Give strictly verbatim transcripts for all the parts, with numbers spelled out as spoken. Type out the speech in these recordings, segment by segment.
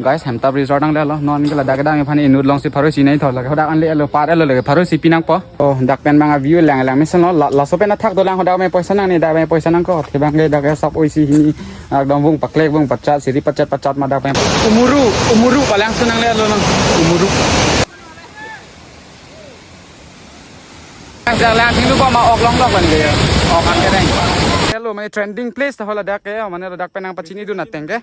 Guys, Hemtap Resort nanglelo, non ke ladak kedam aphan inut alongsi pharo isi nangthu, lake hadak an le-elo, par-elo, lake pharo isi pinangpo. Oh, dak pen abang a-view lang lang mesen lo, la, laso pen athak dolang, hadak pen poisa nangne, dak pen poisa nangkok, thebang ke dak ke sap oi isi hini, ekdom vung paklek, vung pachat, siri pachat, pachat ma dak pen. Umuru, umuru palangso nanglelo nang, umuru. Jalan sini kok ma ok longlok kan ke ya. Ok an ke deng. Hello, mane trending place ta ho ladak ke, mane ladak pen nangpachinidun ateng ke.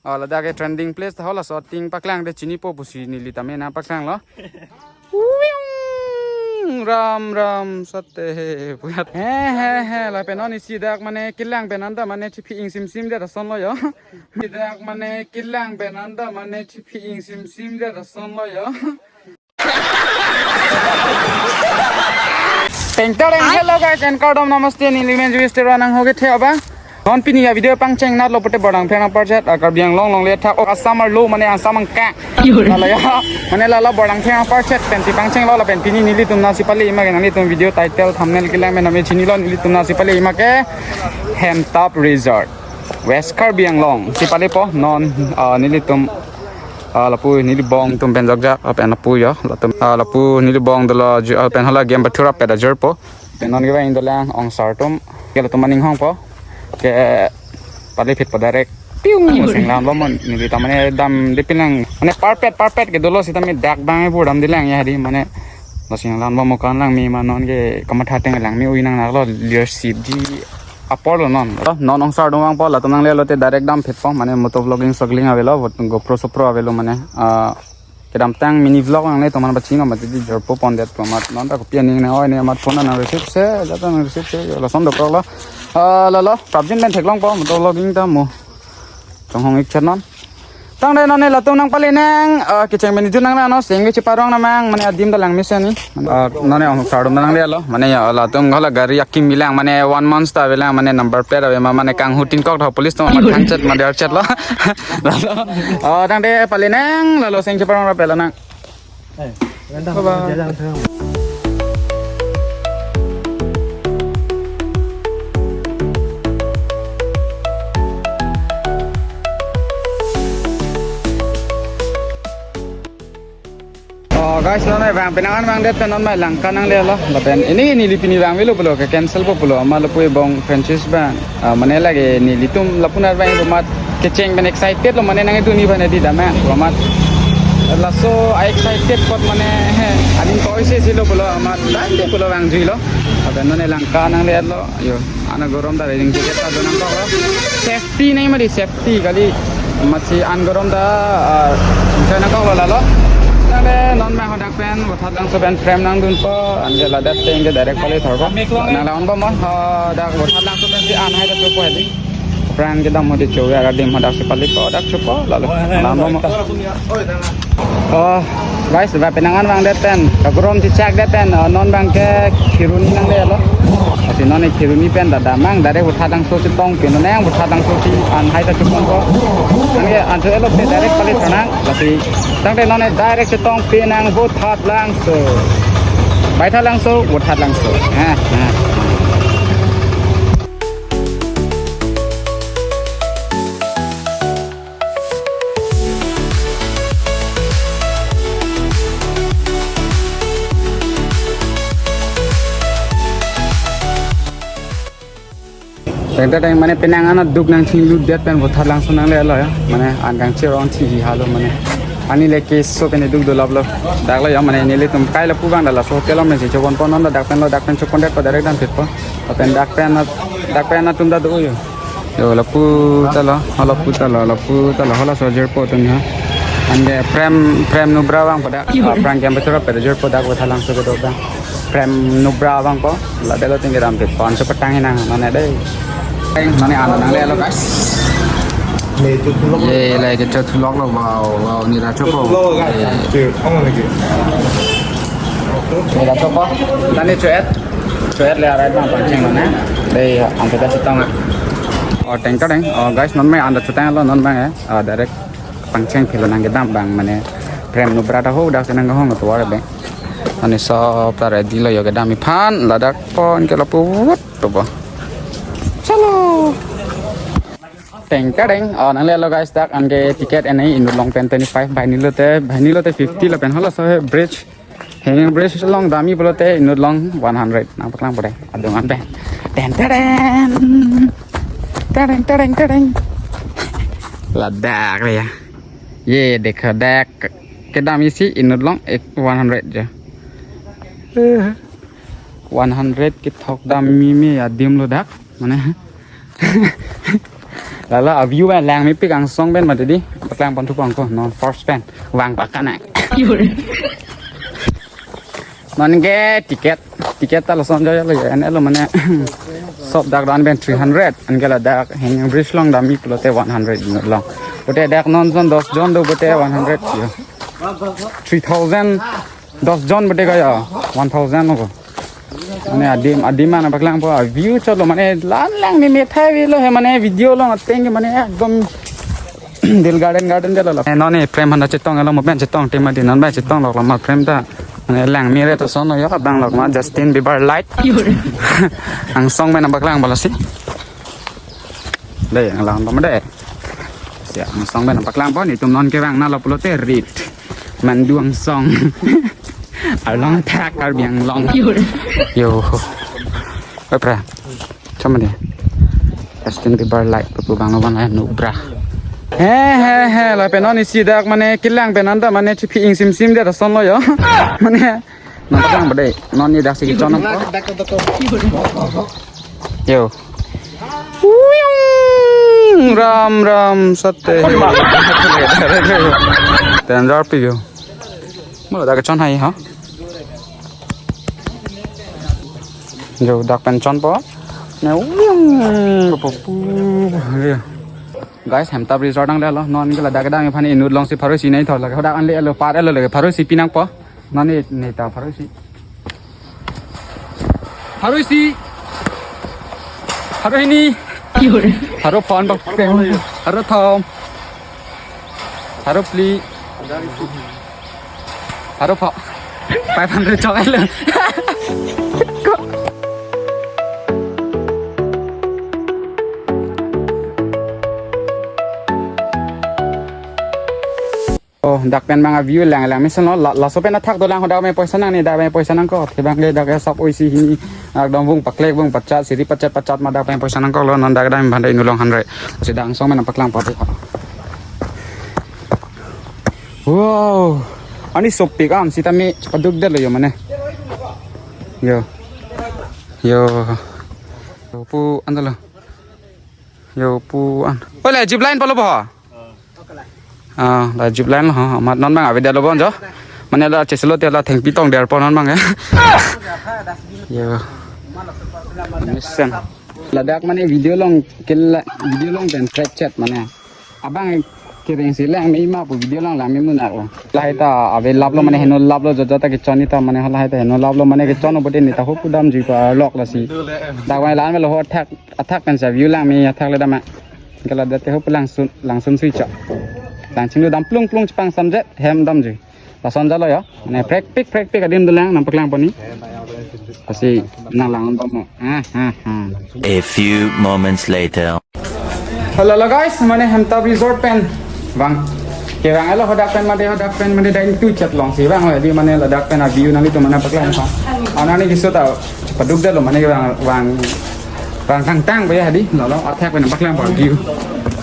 Oh, ladak ke trending place ta ho, laso ating paklang de chinipo pusi neli tame nangpaklanglo. Uing, ram ram sate he, puyat. He he he, lapen non isi dak mane kelang pen anta mane chiphi ingsim sim det asonlo yo. Dak mane kelang pen anta mane chiphi ingsim sim det asonlo yo. Tengtareng, hello guys, and kardom, namaste, neli men Jewish Terang nangho kethe abang. Non pini a-video pangchengnatlo pute bordang pheng nangparchet, a Karbi Anglong along le thak, ok Assam arlo mane Assam angkang. Lalo ya, mane lalo bordang pheng nangparchet pensi pangchenglo lapen pini nelitum nangsi pale-i ma ke, nanglitum video title, thumbnail kelang pen name chinilo, nelitum nangsi pale-i ma ke Hemtap Resort, West Karbi Anglong si palepo non, ah, nelitum, ah, lapu neli bong atum pen jokjak, ah, pen lapu yo, latum, ah, lapu neli bong dolo ju-, ah, pen hala game pathura pet ajirpo. Pen non ke bang dolang ongsar atum, ke latum maning hongpo. Ke pale phitpo direct. Piung, senglam lo mon, neli ta mane damde pinlang. Mane parpet, parpet ke dolo sitame dak bang e bur damde lang ya di, mane. Lo senglam lo mo kan lang mi ma non ke kamatha ateng lang mi ui nangnaklo, leadership di apor lo non. To, non ongsar adung vangpo, latum nanglelo te direct dam phitpo, mane moto vlogging sogling avelo, vot GoPro sopro avelo, mane, ah, kedamtang mini vlog nangle toman pachino mati di jorpo pondet po amat, non ta kopi aning na oi ne amat phone nang receive se, jata nang receive se, lason dokrok lo. Ah, lalo, prapjin pen theklongpo, moto vlogging ta mo. Chonghong ik chet non. Tangte nonne latum nangpale nang, ah, kecheng pen ijun nang nano, seng ke cheparong namang, mane adim ta lang mesen ni. Mane, ah, nonne ongsar adung nanglelo, mane ya latum hala gari akimi lang, mane one month ta avelang, mane number plate ave ma, mane kanghu tin kok tho police atum ma thang chet ma der chet lo. Lalo, ah, tangte pale nang, lalo seng cheparong ra pela nang. Eh, rendang. Bye bye. Jalan terang. Oh, guys, non mai vang penang an vangdet pen non mai Langka nanglelo. Lapen ini, neli pini vangvelo pulo ke cancel po pulo. Ama lapu ebong Francis bang. Ah, mane lake nelitum lapu nar bang amat kecheng pen excited lo, mane nangdunji aphan di dam amat. Laso a-excited apot mane, he, aning ko-oi se silo pulo amat, tangte pulo vangjuilo. Lapen nonne Langka nanglelo, yo, ana gorom ta riding jacket ta do nangkoklo. Safety nai mati, safety kali. Amatsi an gorom ta, ah, enjoy nangkoklo lalo. Tangte non ma hadak pen, Vothatlangso pen prem nangdunpo, anke ladak teng ke direct pale thorpo. Nang la-onpo mo, ah, dak Vothatlangso pensi an hai ta chopo hedi. Prang kedam hedi cho, ya, adim hadak si palepo, dak chopo, lalo. Nang la-onpo mo. Oh, guys, va penang an vangdet pen, kagorom chechakdet pen, ah, non bang ke Kheroni nanglelo. Lasi non e Kheroni pen ta damnang, direct Vothatlangso chetong pen, nang Vothatlangso si an hai ta choponpo. Anke an cho-etlo te direct pale thornang, lasi tangte nonne direct chetong pen nang Vothatlangso. Baithalangso, Vothatlangso. Ha, ha. Tangte tang mane penang an aduk nangchinglutdet pen Vothatlangso nanglelo ya. Mane an kangchirong chihi halo mane. Ani le keso pen duk dolaplo. Daklo ya mane nelitum kai lapu bang dala so hotel along si choponpo non dak penlo, dak pen chopondetpo direct dam phitpo. Lapen dak pen, dak pen atum ta do yo. Yo lapu talo, lapu talo, lapu talo, halaso ajirpo atum ha. Anke Prem, Prem Nubra vangpo dak. Ah, Prang Kempechorap pet ajirpo dak Vothatlangso kedo bang. Prem Nubra vangpo, ladak lo tinggi rampit, pon chepetang hinang, nonne dei. Nonne an nanglelo, guys. Ye, lake cho thuloklo, wow, wow, neli ra chopo. Neli ra chopo. Tani cho-et, cho-et le arai bang pangcheng nonne. Dei, ante ta chetong. Oh, teng ta deng. Oh, guys, non mai anta chotanglo, non bang eh. Ah, direct pangcheng philo nang kedam bang, mane Prem Nubra ta ho dak si nang kehong atovar bang. Ani sop ta ready lo yo kedam aphan, ladak pon ke lapu vut to bo. Chalo. Teng tereng. Oh, nanglelo guys, dak anke ticket ene inut along pen twenty-five, banghini lote, banghini lote fifty lapen halaso he bridge. Hanging bridge along damji pulote inut along one hundred. Nangpaklang pore. Adung an pen. Ten tereng. Tereng, tereng, tereng. Ladak ya. Ye, dekha dak. Kedam isi inut along ek one hundred ja. Eh, one hundred kethok damji me adim lo dak. Mane. Lalo a-view pen langmepik angsong pen mati di. Paklang pon thupo angko non first pen. Vang pakan ai. Non ke ticket, ticket ta lason jo lo ya, ene lo mane. Sop dak dan pen three hundred, anke ladak hanging bridge along damji pulote one hundred inut along. Pute dak non son dos jon do pute one hundred yo. Three thousand, dos jon pute kaya, one thousand lo. Mane adim, adim mana paklang po, view chot lo mane lan langmeme thai vi lo he mane video along ateng ke mane ekdom dil garden garden jalo la. Eh, non ni frame handa chetong elo mo pen chetong tema di non pen chetong lok lama frame ta. Mane langme re to son lo yo abang lok ma Justin Bieber light. Angsong pen nangpaklang pon lasi. Dei, nanglang pon dei. Si angsong pen nangpaklang pon, itum non kevang nalo pulote rit. Mandu angsong. Along thak Karbi Anglong. Yo. Oi pra. Chama dia. Justin Bieber light pu bang lo bang nubra. He he he, lapen non isi dak mane kelang pen anta mane chipi ingsim sim dia son lo yo. Mane nangpaklang pon dei. Non ni dak si kechon. Yo. Uyung, ram ram sate. Danger pi yo. Mo dak kechon hai ha. Yo dak pen chon po. Ne uyung pu pu. Yo. Guys, Hemtab Resort nanglelo. Non ke ladak kedam aphan inut along si pharo isi nai tho lake. Hadak anle elo par elo lake pharo isi pinang po. Non ni neta pharo isi. Pharo isi. Pharo hini. Pharo phon bak peng. Pharo thom. Pharo phli. Pharo pho. Five hundred chok elo. Oh, dak pen bang a-view lang lang mesen lo, la, laso pen athak dolang, hadak pen poisa nang ni, dak pen poisa nangkok, thebang ke dak ke sop oi si hini, ekdom vung paklek, vung pachat, siri pachat, pachat ma dak pen poisa nangkok lo, non dak dak bhanda inut along hundred. Si dak angsong pen nangpaklang pon dei. Wow, ani sopik am sitame chepaduk det lo yo mane. Yo. Yo. Yo pu an ta lo. Yo pu an. Oi la zip line palo bo. Ah, la zip line lo, ha, amat non bang avedet lo bon jo. Mane la cheslo te la thengpi tong der pon non bang ya. Yo. Mesen. Ladak mane video along ke la, video along pen track chat mane. Abang kereng si langme ma pu video along langme munak lo. Lahai ta ave lap lo mane heno lap lo jo jo ta kechon ni ta mane halahai ta heno lap lo mane kechon obote ni ta ho pu damji pa lok lasi. Dak wan la an lo ho athak athak pen sa view langme athak le dam ma. Ke ladak te ho pu langsun langsun sui cha. Langching lo dam plung plung chepang samjet hem damji. Lason jalo yo. Ne prekpik prekpik adim dolang nangpaklang pon ni. Lasi nanglang pon mo. Ah, ah, ah. A few moments later. Hello, hello guys, mane Hemtab Resort pen. Bang. Kevang elo hadak pen mane hadak pen mane dain tu chat long si bang di mane ladak pen a-view nanglitum mane paklang pon. Anani kiso ta paduk det lo mane kevang bang bang tang tang ba ya di. Lo lo athak pen paklang pon view.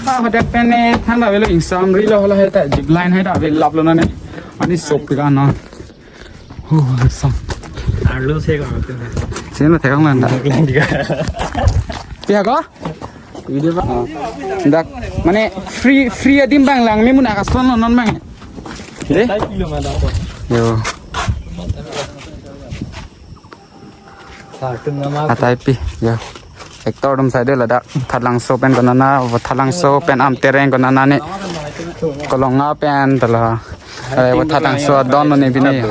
Ah, hadak pen ne than ba velo ingsam ri lo halahai ta zip line hai ta ave lap lo nane. Ani sopik an non. Oh, sam. Arlo se ko tu. Sino thekang nanda. Lang juga. Pia ko? Video ba. Oh. Dak mane free free adim bang langme munak ason lo non bang. Dei? Tai kilo mana ko? Yo. Sa tung nama. Atai pi. Yo. Actor atum sai de ladak Thalangso pen konana, Thalangso pen Amtereng konana ne. Kolonga pen tala. Eh, Thalangso adon ne bini.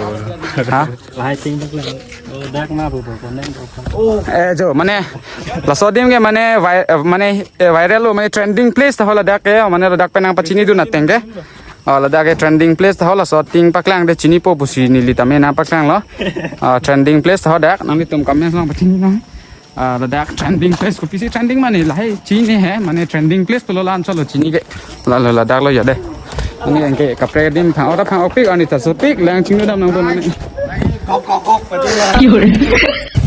Ha? Lahai ting dak le. Oh, dak na bu bu konen bu. Eh, jo, mane laso adim ke mane vi-, eh, mane, eh, viral lo, mane trending place ta ho ladak ke, mane ladak pen nangpachini dun ateng ke. Oh, ladak ke trending place ta ho laso adim paklang de chinipo pusi neli tame nangpaklang lo. Ah, trending place ta ho dak, nanglitum comment along pachini nang. Ah, ladak trending place, kopisi trending mane lahai chini he, mane trending place pulo la-an cholo chini ke. Lalo ladak lo ya dei. Mane anke kaprek adim phang, ora phang-okpik, ani ta sopik, lang chinglu dam nangpo mane. Kok, kok, kok, pati lah.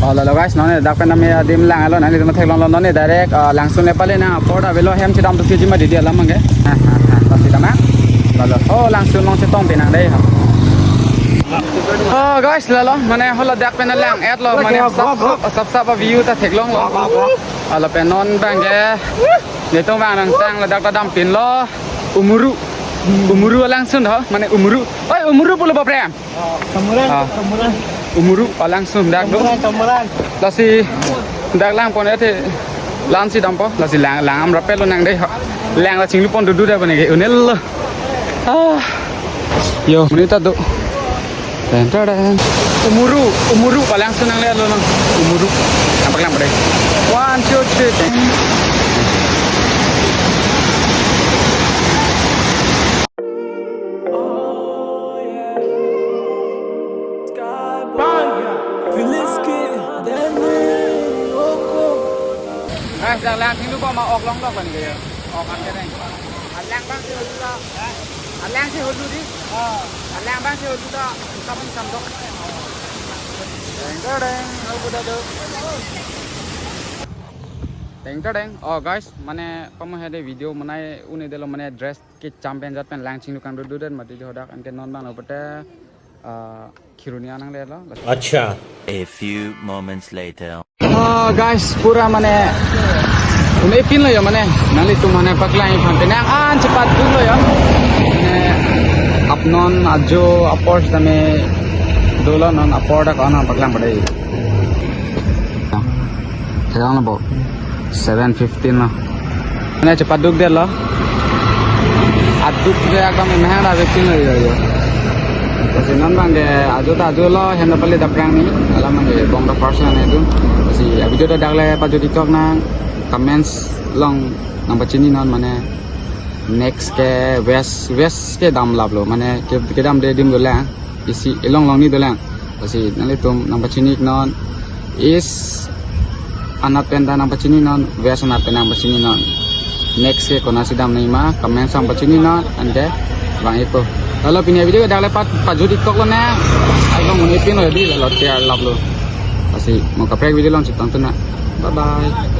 Oh, lalo guys, non ne dak pen name adim lang alo, nangtum theklonglo, non ne direct, ah, Langsun le pale nang apor ta avelo, hem chedam tu keji ma didi alam abang ke. Ha, ha, ha, pasi tama. Lalo, oh, Langsun along chetong pinang dei ha. Oh guys, lalo, mane holo dak pen lang-et lo, mane sap sap, sap sap view ta theklonglo. Lapen non abang ke, netum abang nangtang ladak ta dampinlo. Umuru. Umuru Langsun ho, mane umuru. Oi, umuru pulo baprem. Kamuran, Ah. Kamuran. Umuru Langsun dak do. Kamuran, Kamuran. Lasi dak langpon ya te. Lang si dampo, lasi lang, lang am rapel lo nang dei ho. Lang la chinglu pon dudu dak bane ke unel lo. Ah. Yo, menit ta do. Ten, ten, ten. Umuru, umuru pa Langsun nangle lo nang. Umuru. Nampak lang pada. One, two, three, ten. Guys, dak lang chinglu pon ma ok longlok kan ke ya. Ok an ke deng. Alang abang si hulu ta. Alang si hulu di. Alang abang si hulu ta. Sabun samdok. Deng deng deng. Hau kuda do. Deng deng deng. Oh guys, mane pamo hede video mane un-e detlo, mane dress kecham pen jat pen lang chinglu kangdudu det mati di hadak, anke non abang lo pute, ah, Kheroni an nangle lo. Acha. A few moments later. Ah, guys, pura mane un-e pinlo yo mane. Nanglitum mane paklang-ik aphan penang an chepaduklo yo. Mane apnon ajo apor sitame dolo, non apor dak on paklang padai. Sekarang lo bo. Seven fifteen lo. Mane chepaduk detlo. Aduk de agam mehang da waiting lo yo yo. Lasi non abang ke ajo ta ajo lo, hem ta pale daprang ni. Alam abang ke bong ta first nang itu. Lasi a video ta dak le pajut-ik tok nang, comments along nangpachini non mane next ke west, west ke damlaplo, mane ke, kedamde adim dolang. Isi along along ni dolang. Lasi nanglitum nangpachini-ik non. East anat pen ta nangpachini non, west anat pen nangpachini non. Next ke konasi dam nangji ma, comment along pachini non, anke vang-ikpo. Lalo pini a video ke dak le pa, pajut-ik tok lo nang. Along un-e pinlo di, lalo tiar laplo. Lasi mo kaprek video along chetong tuna. Bye bye.